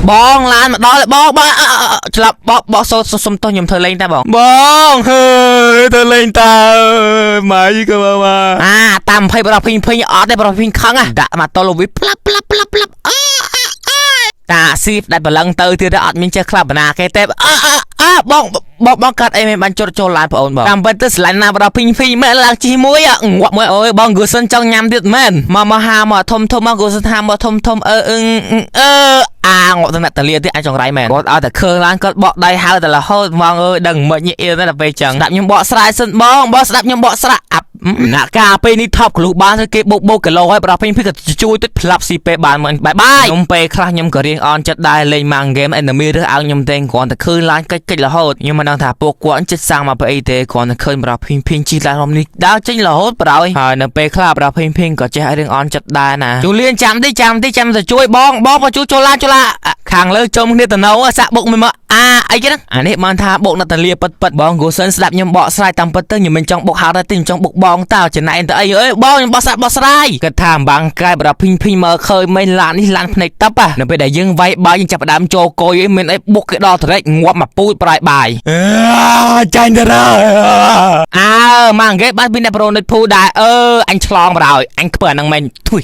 បងឡានមកដល់បងបងឆ្លាប់បងបងសូសុំទោសខ្ញុំធ្វើលេងតាបងបងហើយធ្វើលេងតាម៉ៃក៏មកអាតាម20ប្រភីងភីងអត់ទេប្រភីងខឹងដាក់មកតលវីផ្លាប់ផ្លាប់ផ្លាប់ផ្លាប់អើតាស៊ីផ្ដាច់បលឹងទៅទៀតអត់មានចេះក្លាប់ណាគេទេអើអើបងបងបងកាត់អីមិនបានជត់ចូលឡានបងអូនបងតាមពិតទៅស្រឡាញ់ណាបដល់ភីងភីងមែនឡើងជីមួយងាប់មួយអូយបងគូសិនចង់ញ៉ាំទៀតមែនមកមកហាមកធំធំមកគូសិនហាមកធំធំអឺអឺអឺអាងាប់ទៅអ្នកតលាទៀតអញចង្រៃមែនគាត់ឲ្យតែឃើញឡានគាត់បកដៃហៅតែរហូតហ្មងអើយដឹងមិនញៀនដល់ពេលចឹងស្ដាប់ខ្ញុំបកស្រាយសិនបងបងស្ដាប់ខ្ញុំបកស្រាយអាប់ណាការពេលនេះថប់ក្លូបានគេបុកបុកគីឡូហើយប្រភេទភីក៏ជួយទឹកផ្លាប់ស៊ីពេលបានមិនបាយបាយខ្ញុំពេលខ្លះខ្ញុំក៏រៀងអន់ចិត្តដែរលេងម៉ាំងហ្គេម enemy រើសអើងខ្ញុំទេគ្រាន់តែឃើញឡានកិច្ចកិច្ចរហូតខ្ញុំមិនដឹងថាពួកគាត់ចិត្តសាំងមកពីអីទេគ្រាន់តែឃើញប្រភេទភីជីឡានរំនេះដើរចេញរហូតប្រហើយហើយនៅពេលខ្លះប្រភេទភីក៏ចេះរៀងអន់ចិត្តដែរណាជូលៀនចាំតិចចាំតិចចាំទៅជួយបងបងមកជួយចូលឡានចូលឡានខាងលើជុំគ្នាទៅនៅសាក់បុកមួយមកអាអីគេហ្នឹងអានេះបានថាបុកណាតាលាពិតពិតបងគូសិនស្ដាប់ខ្ញុំបកស្រាយតាមពិតទៅខ្ញុំមិនចង់បុកហៅដែរទេខ្ញុំចង់បុកបងតើចំណែកទៅអីអើយបងខ្ញុំបកស្រាយបកស្រាយគាត់ថាអំបាំងកាយបរភីងភីងមើលឃើញមិនឡាននេះឡានភ្នែកតឹបនៅពេលដែលយើងវាយបាយយើងចាប់ផ្ដើមចូលកុយអីមានអីបុកគេដល់ត្រេកងាប់មកពូជប្រាយបាយចាញ់ទៅអើម៉ាងគេបានពីអ្នកប្រូនិតភូដែរអឺអញឆ្លងបណ្ដោយអញខ្ពើអាហ្នឹងមែនធុយ។